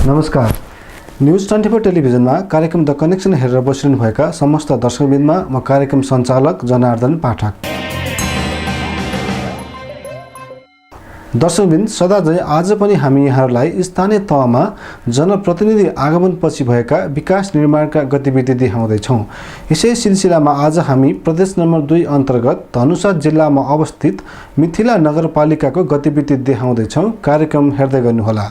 नमस्कार। न्यूज 24 टेलिभिजनमा कार्यक्रम द कनेक्सन हेरेर बसिरहनुभएका समस्त दर्शकवृन्दमा म कार्यक्रम सञ्चालक जनार्दन पाठक। दर्शकवृन्द, सदाझै आज पनि हामी यहाँहरूलाई स्थानीय तहमा जनप्रतिनिधि आगमनपछि भएका विकास निर्माणका गतिविधि देखाउँदैछौँ। यसै सिलसिलामा आज हामी प्रदेश नम्बर 2 अन्तर्गत धनुषा जिल्लामा अवस्थित मिथिला नगरपालिकाको गतिविधि देखाउँदैछौँ। कार्यक्रम हेर्दै गर्नुहोला।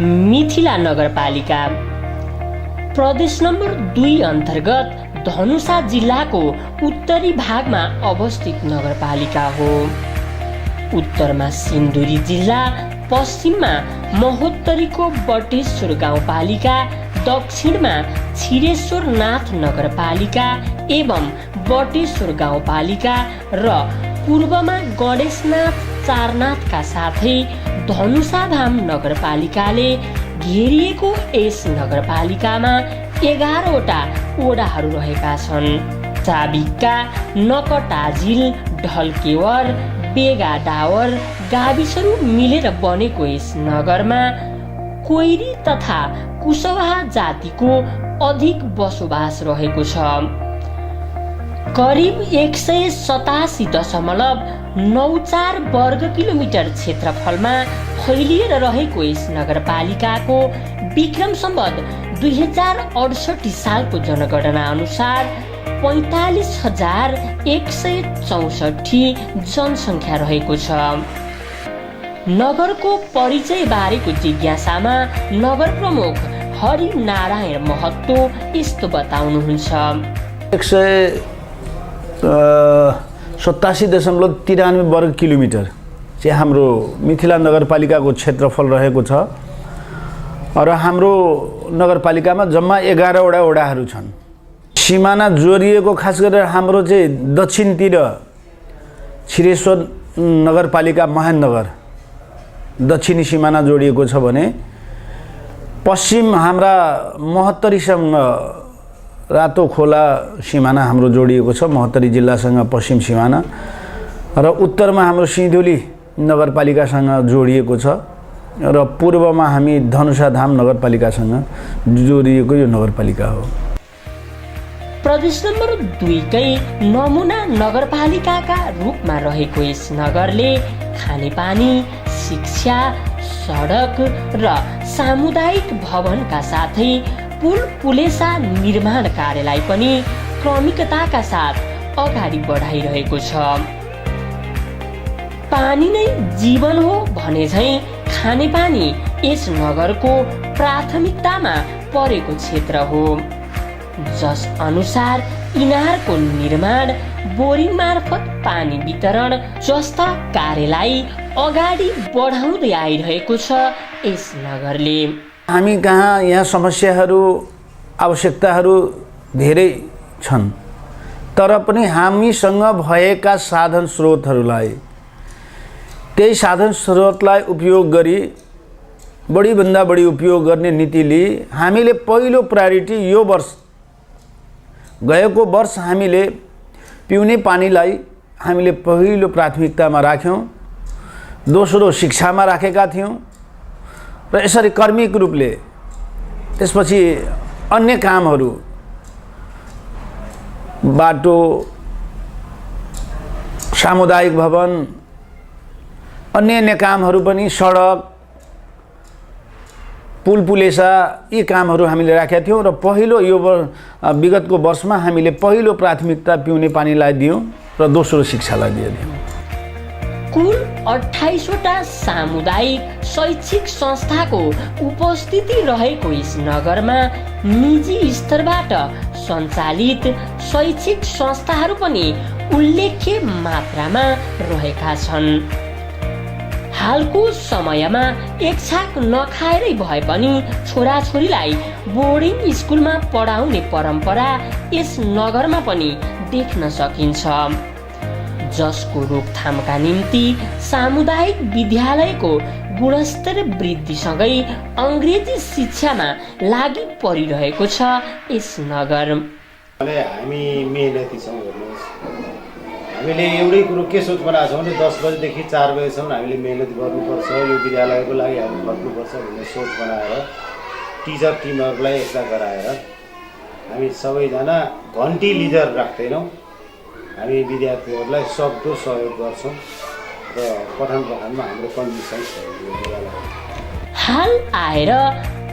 मिथिला नगरपालिका प्रदेश नम्बर 2 अन्तर्गत धनुषा जिल्लाको उत्तरी भागमा अवस्थित नगरपालिका हो। उत्तरमा सिन्धुली जिल्ला, पश्चिममा महोत्तरीको बटेश्वर गाउँपालिका, दक्षिणमा छिरेश्वरनाथ नगरपालिका एवं बटेश्वर गाउँपालिका र पूर्वमा गणेशनाथ चारनाथका साथै धनुषाधाम नगरपालिकाले घेरिएको यस नगरपालिकामा 11वटा वडाहरू रहेका छन्। चाबिक्का, नकटाझिल, ढल्केवर, बेगा डावर गाविसहरू मिलेर बनेको यस नगरमा कोइरी तथा कुशवाहा जातिको अधिक बसोबास रहेको छ। करिब 187.94 वर्ग किलोमिटर क्षेत्रफलमा फैलिएर रहेको यस नगरपालिकाको विक्रम सम्वत 2068 सालको जनगणना अनुसार 45,164 जनसङ्ख्या रहेको छ। नगरको परिचय बारेको जिज्ञासामा नगर प्रमुख हरिनारायण महतो यस्तो बताउनुहुन्छ। 187.93 वर्ग किलोमिटर चाहिँ हाम्रो मिथिला नगरपालिकाको क्षेत्रफल रहेको छ र हाम्रो नगरपालिकामा जम्मा 11वटा वडाहरू छन्। सिमाना जोडिएको खास गरेर हाम्रो चाहिँ दक्षिणतिर छिरेश्वर नगरपालिका महेन्द्रनगर दक्षिणी सिमाना जोडिएको छ भने पश्चिम हाम्रा महोत्तरीसँग रातो खोला सिमाना हाम्रो जोडिएको छ, महोत्तरी जिल्लासँग पश्चिम सिमाना, र उत्तरमा हाम्रो सिन्धुली नगरपालिकासँग जोडिएको छ र पूर्वमा हामी धनुषाधाम नगरपालिकासँग जोडिएको यो नगरपालिका हो। प्रदेश नम्बर 2 कै नमुना नगरपालिकाका रूपमा रहेको यस नगरले खानेपानी, शिक्षा, सडक र सामुदायिक भवनका साथै पुल पुलेसा निर्माण कार्यलाई पनि क्रमिकताका साथ अगाडि बढाइरहेको छ। पानी नै जीवन हो भने झैं खानेपानी यस नगरको प्राथमिकतामा परेको क्षेत्र हो, जस अनुसार इनारको निर्माण, बोरिङ मार्फत पानी वितरण जस्ता कार्यलाई अगाडि बढाउँदै आइरहेको छ यस नगरले। हामी कहाँ यहाँ समस्याहरू, आवश्यकताहरू धेरै छन्, तर पनि हामीसँग भएका साधन स्रोतहरूलाई त्यही साधन स्रोतलाई उपयोग गरी बढीभन्दा बढी उपयोग गर्ने नीतिले हामीले पहिलो प्रायोरिटी यो वर्ष, गएको वर्ष हामीले पिउने पानीलाई हामीले पहिलो प्राथमिकतामा राख्यौँ, दोस्रो शिक्षामा राखेका थियौँ र यसरी कर्मिक रूपले त्यसपछि अन्य कामहरू, बाटो, सामुदायिक भवन, अन्य कामहरू पनि, सडक, पुल पुलेसा, यी कामहरू हामीले राखेका थियौँ र पहिलो यो विगतको वर्षमा हामीले पहिलो प्राथमिकता पिउने पानीलाई दियौँ र दोस्रो शिक्षालाई दियौँ। कुल 28वटा सामुदायिक शैक्षिक संस्थाको उपस्थिति रहेको यस नगरमा निजी स्तरबाट सञ्चालित शैक्षिक संस्थाहरू पनि उल्लेख्य मात्रामा रहेका छन्। हालको समयमा एक छाक नखाएरै भए पनि छोराछोरीलाई बोर्डिङ स्कुलमा पढाउने परम्परा यस नगरमा पनि देख्न सकिन्छ, जसको रोकथामका निम्ति सामुदायिक विद्यालयको गुणस्तर वृद्धिसँगै अङ्ग्रेजी शिक्षामा लागि परिरहेको छ यस नगर। हामी मेहनती छौँ, हेर्नुहोस् हामीले एउटै कुरो के सोच बनाएको छौँ भने 10 बजेदेखि 4 बजेसम्म हामीले मेहनत गर्नुपर्छ, यो विद्यालयको लागि हामी खट्नुपर्छ भन्ने सोच बनाएर टिचर टिमहरूलाई एकता गराएर हामी सबैजना घन्टी लिडर राख्दैनौँ। हामी विद्यार्थीहरूलाई सक्दो सहयोग गर्छौँ र पठन पाठनमा हाम्रो कन्डिसन छ विद्यालय। हाल आएर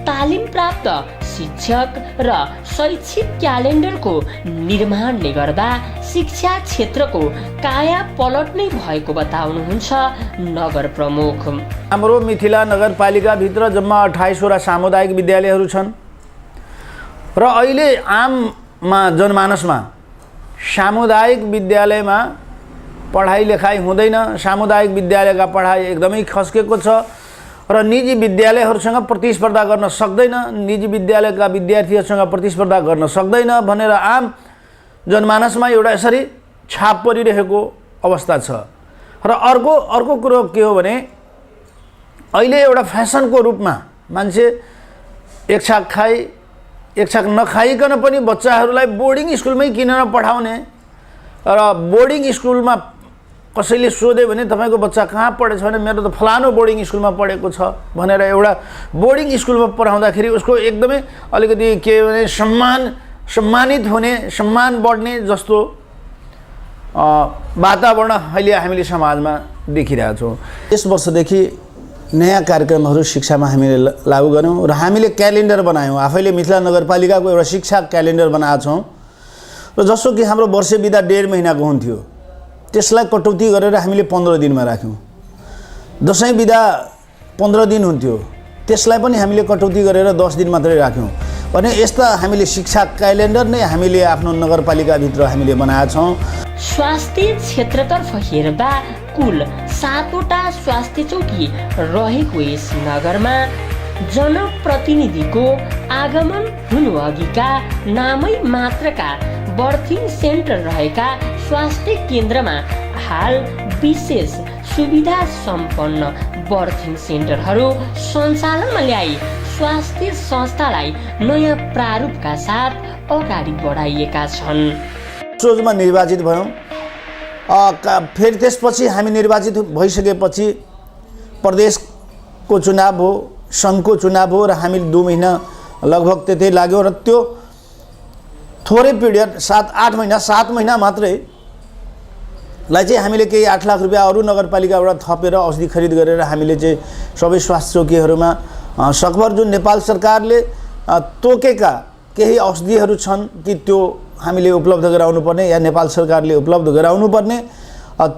तालिम प्राप्त शिक्षक र शैक्षिक क्यालेन्डरको निर्माणले गर्दा शिक्षा क्षेत्रको काया पलट नै भएको बताउनुहुन्छ नगर प्रमुख। हाम्रो मिथिला नगरपालिकाभित्र जम्मा 28वटा सामुदायिक विद्यालयहरू छन् र अहिले आममा जनमानसमा सामुदायिक विद्यालयमा पढाइ लेखाइ हुँदैन। सामुदायिक विद्यालयका पढाइ एकदमै खस्केको छ र निजी विद्यालयहरूसँग प्रतिस्पर्धा गर्न सक्दैन, निजी विद्यालयका विद्यार्थीहरूसँग प्रतिस्पर्धा गर्न सक्दैन भनेर आम जनमानसमा एउटा यसरी छाप परिरहेको अवस्था छ। र अर्को कुरो के हो भने अहिले एउटा फ्यासनको रूपमा मान्छे एक छाक नखाइकन पनि बच्चाहरूलाई बोर्डिङ स्कुलमै किन पठाउने र बोर्डिङ स्कुलमा कसैले सोध्यो भने तपाईँको बच्चा कहाँ पढेछ भने मेरो त फलानो बोर्डिङ स्कुलमा पढेको छ भनेर एउटा बोर्डिङ स्कुलमा पढाउँदाखेरि उसको एकदमै अलिकति के भने सम्मानित हुने, सम्मान बढ्ने जस्तो वातावरण अहिले हामीले समाजमा देखिरहेछौँ। यस वर्षदेखि नयाँ कार्यक्रमहरू शिक्षामा हामीले लागू गऱ्यौँ र हामीले क्यालेन्डर बनायौँ। आफैले मिथिला नगरपालिकाको एउटा शिक्षा क्यालेन्डर बनाएको छौँ र जसो कि हाम्रो वर्षे बिदा 1.5 महिनाको हुन्थ्यो त्यसलाई कटौती गरेर हामीले 15 दिनमा राख्यौँ। दसैँ बिदा 15 दिन हुन्थ्यो त्यसलाई पनि हामीले कटौती गरेर 10 दिन मात्रै राख्यौँ। भने यस्ता हामीले शिक्षा क्यालेन्डर नै हामीले आफ्नो नगरपालिकाभित्र हामीले बनाएका छौँ। स्वास्थ्य क्षेत्रतर्फ हेर्दा कुल 7वटा स्वास्थ्य चौकी रहेको यस नगरमा जनप्रतिनिधिको आगमन हुनु अघिका नामै मात्रका बर्थिङ सेन्टर रहेका स्वास्थ्य केन्द्रमा हाल विशेष सुविधा सम्पन्न बर्थिङ सेन्टरहरू सञ्चालनमा ल्याई स्वास्थ्य संस्थालाई नयाँ प्रारूपका साथ अगाडि बढाइएका छन्। सोचमा निर्वाचित भयौँ, फेरि त्यसपछि हामी निर्वाचित भइसकेपछि प्रदेशको चुनाव हो, सङ्घको चुनाव हो र हामी 2 महिना लगभग त्यतै लाग्यो र त्यो थोरै पिरियड 7 महिना मात्रै लाई चाहिँ हामीले केही 8 लाख रुपियाँ अरू नगरपालिकाबाट थपेर औषधि खरिद गरेर हामीले चाहिँ सबै स्वास्थ्य चौकीहरूमा सकभर जुन नेपाल सरकारले तोकेका केही औषधिहरू छन् कि त्यो हामीले उपलब्ध गराउनुपर्ने या नेपाल सरकारले उपलब्ध गराउनुपर्ने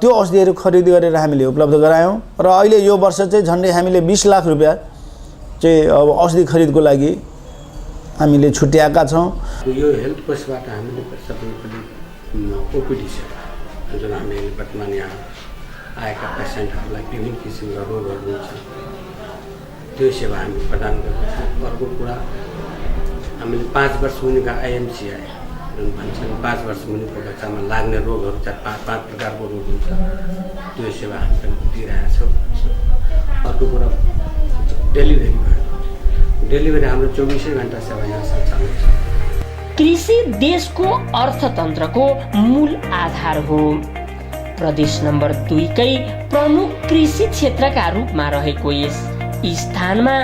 त्यो औषधिहरू खरिद गरेर हामीले उपलब्ध गरायौँ र अहिले यो वर्ष चाहिँ झन्डै हामीले 20 लाख रुपियाँ चाहिँ औषधि खरिदको लागि हामीले छुट्याएका छौँ। यो हेल्थ पोस्टबाट हामीले सबै पनि ओपिडी सेवा जुन हामीले वर्तमान यहाँ आएका पेसेन्टहरूलाई विभिन्न किसिमका रोगहरू हुन्छ त्यो सेवा हामी प्रदान गर्छौँ। अर्को कुरा हामीले 5 वर्ष मुनिका आइएमसिआई जुन भन्छन् 5 वर्ष मुनिको बच्चामा लाग्ने रोगहरू चाहिँ 5 प्रकारको रोग हुन्छ त्यो सेवा हामी पनि दिइरहेका छौँ। अर्को कुरा डेलिभरी हाम्रो 24 घण्टा सेवा यहाँ सञ्चालन छ। कृषि देशको अर्थतन्त्रको मूल आधार हो। प्रदेश नम्बर 2 कै प्रमुख कृषि क्षेत्रका रूपमा रहेको यस स्थानमा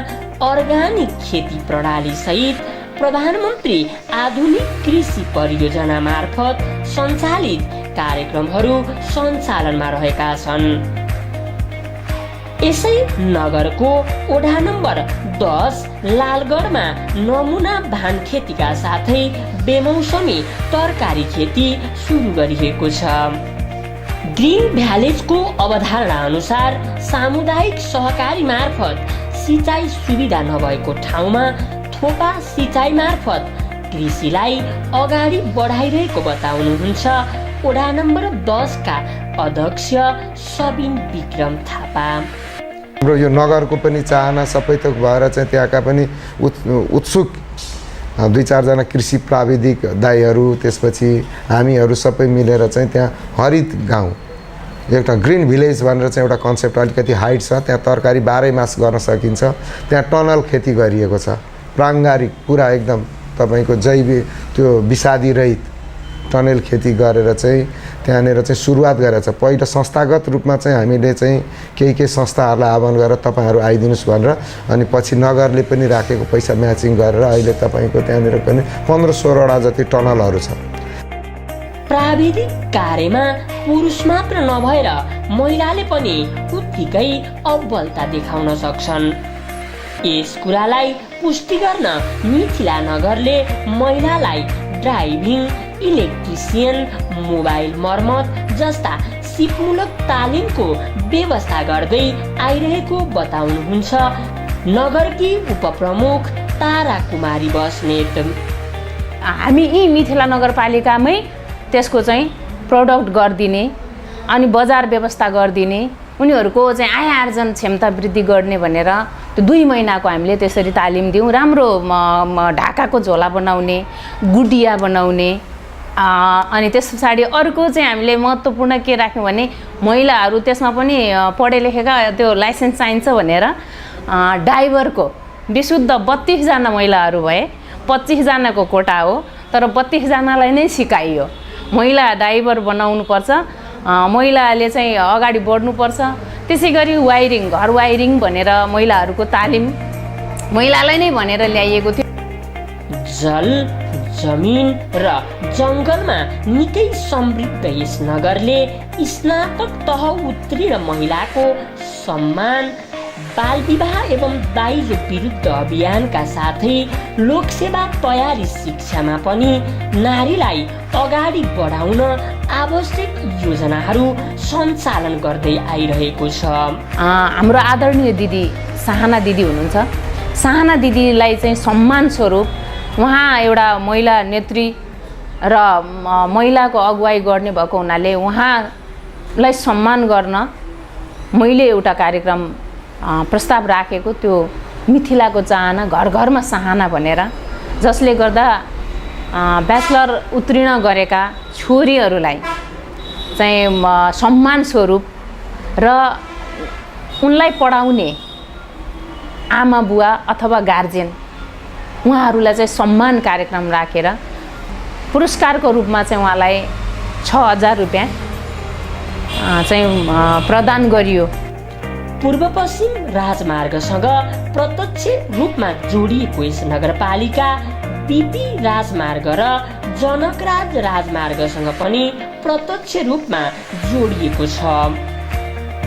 अर्गानिक खेती प्रणाली सहित प्रधानमन्त्री आधुनिक कृषि परियोजना मार्फत सञ्चालित कार्यक्रमहरू सञ्चालनमा रहेका छन्। यसै नगरको वडा नम्बर 10 लालगढमा नमुना धान खेतीका साथै बेमौसमी तरकारी खेती सुरु गरिएको छ। ग्रिन भ्यालेजको अवधारणा अनुसार सामुदायिक सहकारी मार्फत सिँचाइ सुविधा नभएको ठाउँमा थोपा सिँचाइ मार्फत कृषिलाई अगाडि बढाइरहेको बताउनुहुन्छ वडा नम्बर 10 का अध्यक्ष सबिन विक्रम थापा। हाम्रो यो नगरको पनि चाहना सबै थोक भएर चाहिँ त्यहाँका पनि उत्सुक 2-4 जना कृषि प्राविधिक दाइहरू त्यसपछि हामीहरू सबै मिलेर चाहिँ त्यहाँ हरित गाउँ एउटा ग्रिन भिलेज भनेर चाहिँ एउटा कन्सेप्ट अलिकति हाइट छ। त्यहाँ तरकारी 12 मास गर्न सकिन्छ। त्यहाँ टनल खेती गरिएको छ, प्राङ्गारिक पुरा एकदम तपाईँको जैविक त्यो विषादी रहित टनेल खेती गरेर चाहिँ त्यहाँनिर चाहिँ सुरुवात गरेको छ। पहिलो संस्थागत रूपमा चाहिँ हामीले चाहिँ केही संस्थाहरूलाई आह्वान गरेर तपाईँहरू आइदिनुहोस् भनेर, अनि पछि नगरले पनि राखेको पैसा म्याचिङ गरेर अहिले तपाईँको त्यहाँनिर पनि 15-16वटा जति टनलहरू छ। प्राविधिक कार्यमा पुरुष मात्र नभएर महिलाले पनि उत्तिकै अब्बलता देखाउन सक्छन्। यस कुरालाई पुष्टि गर्न मिथिला नगरले महिलालाई ड्राइभिङ, इलेक्ट्रिसियन, मोबाइल मर्मत जस्ता सिपमूलक तालिमको व्यवस्था गर्दै आइरहेको बताउनुहुन्छ नगरकी उपप्रमुख तारा कुमारी बस्नेत। हामी यी मिथिला नगरपालिकामै त्यसको चाहिँ प्रोडक्ट गरिदिने अनि बजार व्यवस्था गरिदिने, उनीहरूको चाहिँ आय आर्जन क्षमता वृद्धि गर्ने भनेर त्यो 2 महिनाको हामीले त्यसरी तालिम दिउँ। राम्रो ढाकाको झोला बनाउने, गुडिया बनाउने, अनि त्यस पछाडि अर्को चाहिँ हामीले महत्त्वपूर्ण के राख्यौँ भने महिलाहरू त्यसमा पनि पढे लेखेका त्यो लाइसेन्स चाहिन्छ भनेर ड्राइभरको विशुद्ध 32 जना महिलाहरू भए। 25 जनाको कोटा हो, तर 32 जनालाई नै सिकाइयो। महिला ड्राइभर बनाउनुपर्छ, महिलाले चाहिँ अगाडि बढ्नुपर्छ। त्यसै गरी वायरिङ, घर वायरिङ भनेर महिलाहरूको तालिम महिलालाई नै भनेर ल्याइएको थियो। जल, जमिन र जङ्गलमा निकै समृद्ध यस नगरले स्नातक तह उत्तीर्ण महिलाको सम्मान, बाल विवाह एवं दाइजो विरुद्ध अभियानका साथै लोकसेवा तयारी शिक्षामा पनि नारीलाई अगाडि बढाउन आवश्यक योजनाहरू सञ्चालन गर्दै आइरहेको छ। हाम्रो आदरणीय दिदी साहना दिदी हुनुहुन्छ। साहना दिदीलाई चाहिँ सम्मान स्वरूप उहाँ एउटा महिला नेत्री र महिलाको अगुवाई गर्ने भएको हुनाले उहाँलाई सम्मान गर्न मैले एउटा कार्यक्रम प्रस्ताव राखेको, त्यो मिथिलाको चाहना घर घरमा साहना भनेर, जसले गर्दा ब्याचलर उत्तीर्ण गरेका छोरीहरूलाई चाहिँ सम्मान स्वरूप र उनलाई पढाउने आमा बुवा अथवा गार्जियन उहाँहरूलाई चाहिँ सम्मान कार्यक्रम राखेर पुरस्कारको रूपमा चाहिँ उहाँलाई 6000 रुपियाँ चाहिँ प्रदान गरियो। पूर्व पश्चिम राजमार्गसँग प्रत्यक्ष रूपमा जोडिएको यस नगरपालिका पिपी राजमार्ग र जनकराज राजमार्गसँग पनि प्रत्यक्ष रूपमा जोडिएको छ।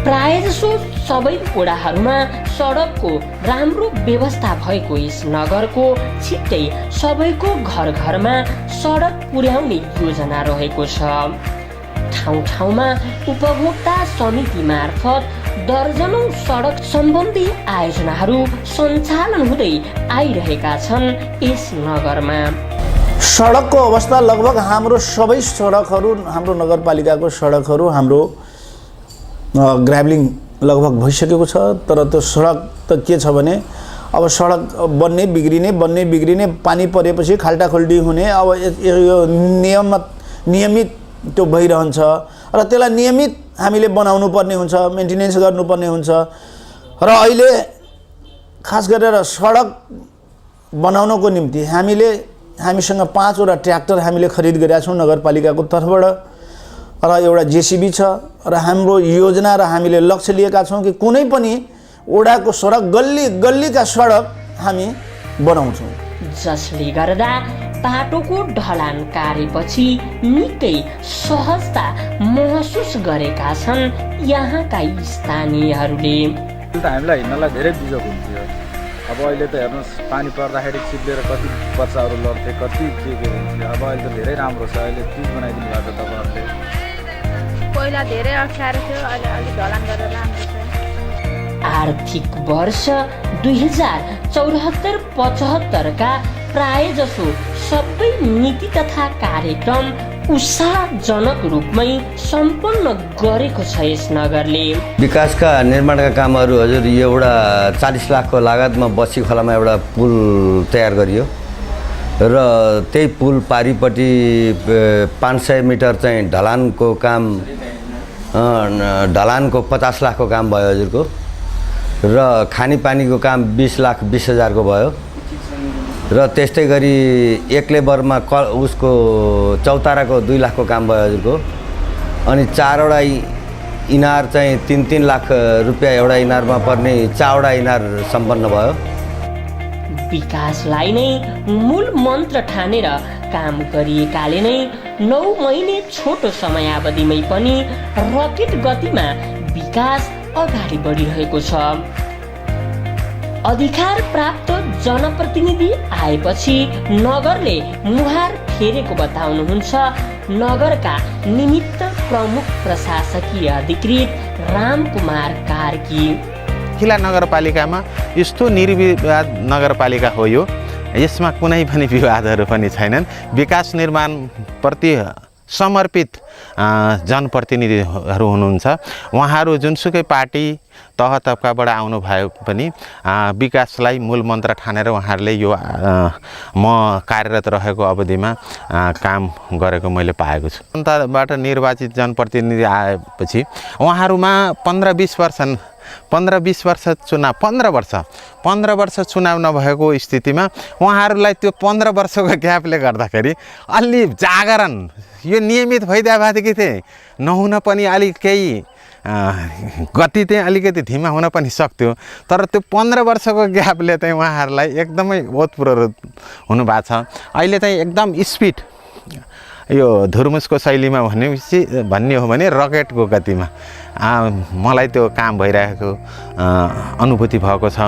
प्रायजसो सबै ओडाहरूमा सडकको राम्रो व्यवस्था भएको यस नगरको छिट्टै सबैको घर घरमा सडक पुर्याउने योजना रहेको छ। ठाउँ ठाउँमा उपभोक्ता समिति मार्फत दर्जनौं सडक सम्बन्धी आयोजनाहरू सञ्चालन हुँदै आइरहेका छन् यस नगरमा। सडकको अवस्था लगभग हाम्रो सबै सडकहरू, हाम्रो नगरपालिकाको सडकहरू हाम्रो ग्राभलिङ लगभग भइसकेको छ। तर त्यो सडक त के छ भने अब सडक बन्ने बिग्रिने, पानी परेपछि खाल्टाखुल्टी हुने, अब यो नियमित त्यो भइरहन्छ र त्यसलाई नियमित हामीले बनाउनु पर्ने हुन्छ, मेन्टेनेन्स गर्नुपर्ने हुन्छ। र अहिले खास गरेर सडक बनाउनको निम्ति हामीसँग 5वटा ट्र्याक्टर हामीले खरिद गरेका छौँ नगरपालिकाको तर्फबाट, र एउटा जेसिबी छ। र हाम्रो योजना र हामीले लक्ष्य लिएका छौँ कि कुनै पनि ओडाको सडक, गल्लीका सडक हामी बनाउँछौँ, जसले गर्दा बाटोको ढलान कार्यपछि निकै सहजता महसुस गरेका छन् यहाँका स्थानीयहरूले। हामीलाई हिँड्नलाई धेरै बिजोग हुन्थ्यो। अब अहिले त हेर्नुहोस्, पानी पर्दाखेरि चिप्लेर कति बच्चाहरू लड्थे, कति के हुन्थ्यो। अब अहिले त धेरै राम्रो छ, अहिले ब्रिज बनाइदिनु भएको छ तपाईँहरूले। पहिला धेरै अप्ठ्यारो थियो, अहिले अलिक ढलान गरेर राम्रो छ। आर्थिक वर्ष 2074-75 का प्रायजसो सबै नीति तथा कार्यक्रम उत्साहजनक रूपमै सम्पन्न गरेको छ यस नगरले। विकासका निर्माणका कामहरू हजुर, यो एउटा 40 लाखको लागतमा बस्सी खोलामा एउटा पुल तयार गरियो र त्यही पुल पारिपट्टि 500 मिटर चाहिँ ढलानको 50 लाखको काम भयो हजुरको, र खानेपानीको काम 20 लाख 20 हजारको भयो। र त्यस्तै गरी एक लेबरमा उसको चौताराको 2 लाखको काम भयो हजुरको। अनि 4वटा इनार चाहिँ 3-3 लाख रुपियाँ एउटा इनारमा पर्ने 4वटा इनार सम्पन्न भयो। विकासलाई नै मूल मन्त्र ठानेर काम गरिएकाले नै 9 महिने छोटो समयावधिमै पनि रकेट गतिमा विकास अगाडि बढिरहेको छ। अधिकार प्राप्त जनप्रतिनिधि आएपछि नगरले मुहार फेरेको बताउनुहुन्छ नगरका निमित्त प्रमुख प्रशासकीय अधिकृत रामकुमार कार्की। मिथिला नगरपालिकामा यस्तो निर्विवाद नगरपालिका हो यो। यसमा कुनै पनि विवादहरू पनि छैनन्। विकास निर्माणप्रति समर्पित जनप्रतिनिधिहरू हुनुहुन्छ। उहाँहरू जुनसुकै पार्टी तह तबकाबाट आउनु भयो पनि विकासलाई मूल मन्त्र ठानेर उहाँहरूले यो म कार्यरत रहेको अवधिमा काम गरेको मैले पाएको छु। जनताबाट निर्वाचित जनप्रतिनिधि आएपछि उहाँहरूमा 15-20 वर्ष चुनाव 15 वर्ष चुनाव नभएको स्थितिमा उहाँहरूलाई त्यो 15 वर्षको ग्यापले गर्दाखेरि अलि जागरण यो नियमित भइदिएदेखि थिए नहुन पनि अलिक केही गति चाहिँ अलिकति धीमा हुन पनि सक्थ्यो। तर त्यो 15 वर्षको ग्यापले चाहिँ उहाँहरूलाई एकदमै ओतप्रोत हुनुभएको छ। अहिले चाहिँ एकदम स्पिड यो धुर्मुसको शैलीमा भन्ने हो भने रकेटको गतिमा मलाई त्यो काम भइरहेको अनुभूति भएको छ।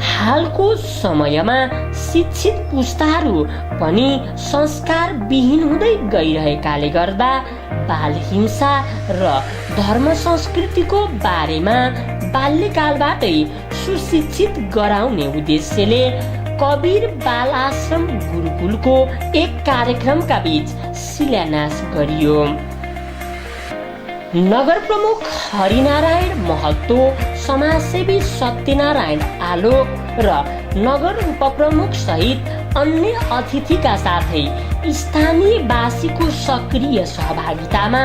हालको समयमा शिक्षित पुस्ताहरू पनि संस्कार विहीन हुँदै गइरहेकाले गर्दा बाल हिंसा र धर्म संस्कृतिको बारेमा बाल्यकालबाटै सुशिक्षित गराउने उद्देश्यले कबीर बाल आश्रम गुरुकुलको एक कार्यक्रमका बीच शिलान्यास गरियो। नगर प्रमुख हरिनारायण महतो, समाजसेवी सत्यनारायण आलोक र नगर उपप्रमुख सहित अन्य अतिथिका साथै स्थानीयवासीको सक्रिय सहभागितामा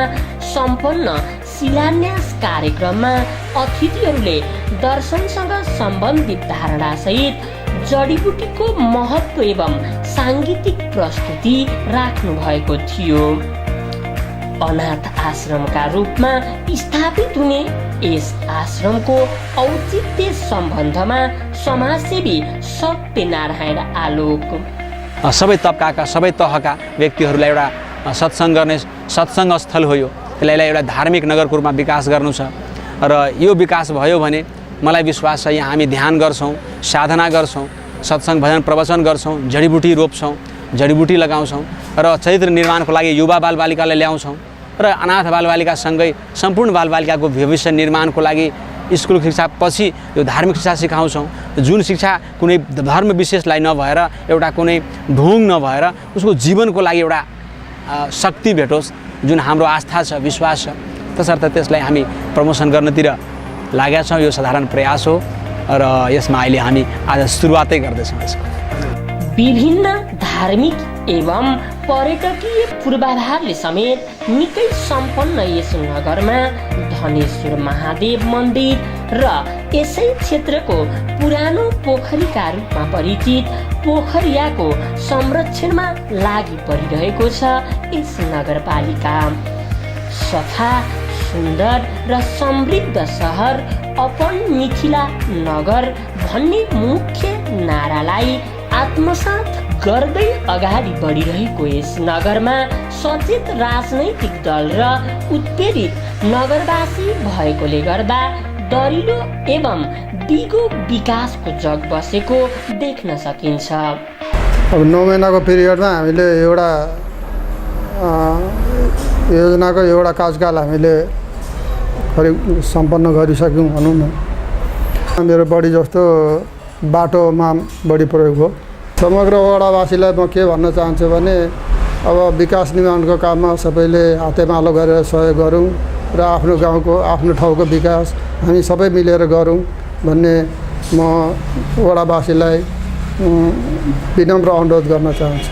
सम्पन्न शिलान्यास कार्यक्रममा अतिथिहरूले दर्शनसँग सम्बन्धित धारणासहित जडीबुटीको महत्त्व एवं साङ्गीतिक प्रस्तुति राख्नु भएको थियो। अनाथ आश्रमका रूपमा स्थापित हुने यस आश्रमको औचित्य सम्बन्धमा समाजसेवी सत्यनारायण आलोक सबै तबकाका सबै तहका व्यक्तिहरूलाई एउटा सत्सङ्ग गर्ने सत्सङ्ग स्थल हो यो। त्यसलाई एउटा धार्मिक नगरको रूपमा विकास गर्नु छ र यो विकास भयो भने मलाई विश्वास छ यहाँ हामी ध्यान गर्छौँ, साधना गर्छौँ, सत्सङ्ग भजन प्रवचन गर्छौँ, जडीबुटी रोप्छौँ, जडीबुटी लगाउँछौँ र चरित्र निर्माणको लागि युवा बालबालिकालाई ल्याउँछौँ र अनाथ बालबालिकासँगै सम्पूर्ण बालबालिकाको भविष्य निर्माणको लागि स्कुल शिक्षा पछि यो धार्मिक शिक्षा सिकाउँछौँ। जुन शिक्षा कुनै धर्म विशेषलाई नभएर एउटा कुनै ढोङ नभएर उसको जीवनको लागि एउटा शक्ति भेटोस्, जुन हाम्रो आस्था छ, विश्वास छ, तसर्थ त्यसलाई हामी प्रमोसन गर्नतिर लागेका छौँ। यो साधारण प्रयास हो र यसमा अहिले हामी आज सुरुवातै गर्दैछौँ। यसको विभिन्न धार्मिक एवं पर्यटकीय पूर्वाधारले समेत निकै सम्पन्न यस नगरमा धनेश्वर महादेव मन्दिर र यसै क्षेत्रको पुरानो पोखरीका रूपमा परिचित पोखरियाको संरक्षणमा लागि परिरहेको छ यस नगरपालिका। सफा, सुन्दर र समृद्ध सहर अपन मिथिला नगर भन्ने मुख्य नारालाई आत्मसात गर्दै अगाडि बढिरहेको यस नगरमा सचेत राजनैतिक दल र उत्प्रेरित नगरवासी भएकोले गर्दा दरिलो एवं दिगो विकासको जग बसेको देख्न सकिन्छ। अब 9 महिनाको पिरियडमा हामीले एउटा योजनाको एउटा कार्यकाल हामीले सम्पन्न गरिसक्यौँ भनौँ न। मेरो बढी जस्तो बाटोमा बढी प्रयोग हो। समग्र वडावासीलाई म के भन्न चाहन्छु भने अब विकास निर्माणको काममा सबैले हातेमालो गरेर सहयोग गरौँ र आफ्नो गाउँको आफ्नो ठाउँको विकास हामी सबै मिलेर गरौँ भन्ने म वडावासीलाई विनम्र अनुरोध गर्न चाहन्छु।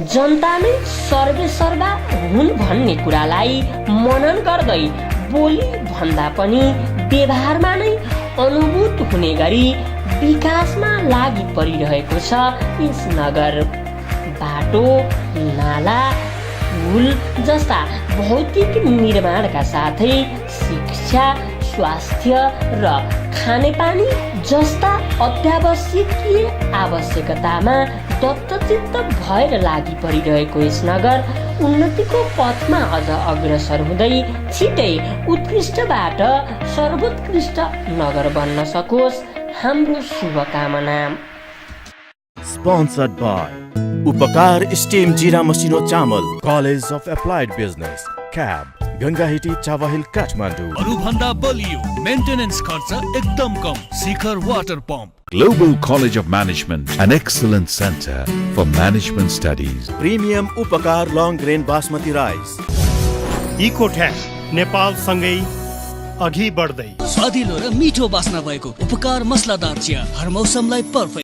जनता नै सर्वेसर्वा हुन् भन्ने कुरालाई मनन गर्दै बोली भन्दा पनि व्यवहारमा नै अनुभूत हुने गरी विकासमा लागि परिरहेको छ यस नगर। बाटो, नाला, पुल जस्ता भौतिक निर्माणका साथै शिक्षा, स्वास्थ्य र खानेपानी जस्ता अत्यावश्यकीय आवश्यकतामा दत्तचित्त भएर लागि परिरहेको यस नगर उन्नतिको पथमा अझ अग्रसर हुँदै छिटै उत्कृष्टबाट सर्वोत्कृष्ट नगर बन्न सकोस्, हाम्रो शुभकामना। Sponsored by Upakar Steam Jira Machino Chamal, College of Applied Business, CAB, Gangahiti Chawahil Kathmandu. अरूभन्दा बलियो मेन्टेनेन्स खर्च एकदम कम, Shikhar water pump. Global College of Management, an excellent center for management studies. Premium Upakar Long Grain Basmati Rice. Ecotac Nepal सँगै अघि बढ्दै स्वादिलो र मिठो बास्ना भएको उपकार मसलादार चिया हर मौसमलाई पर्फेक्ट।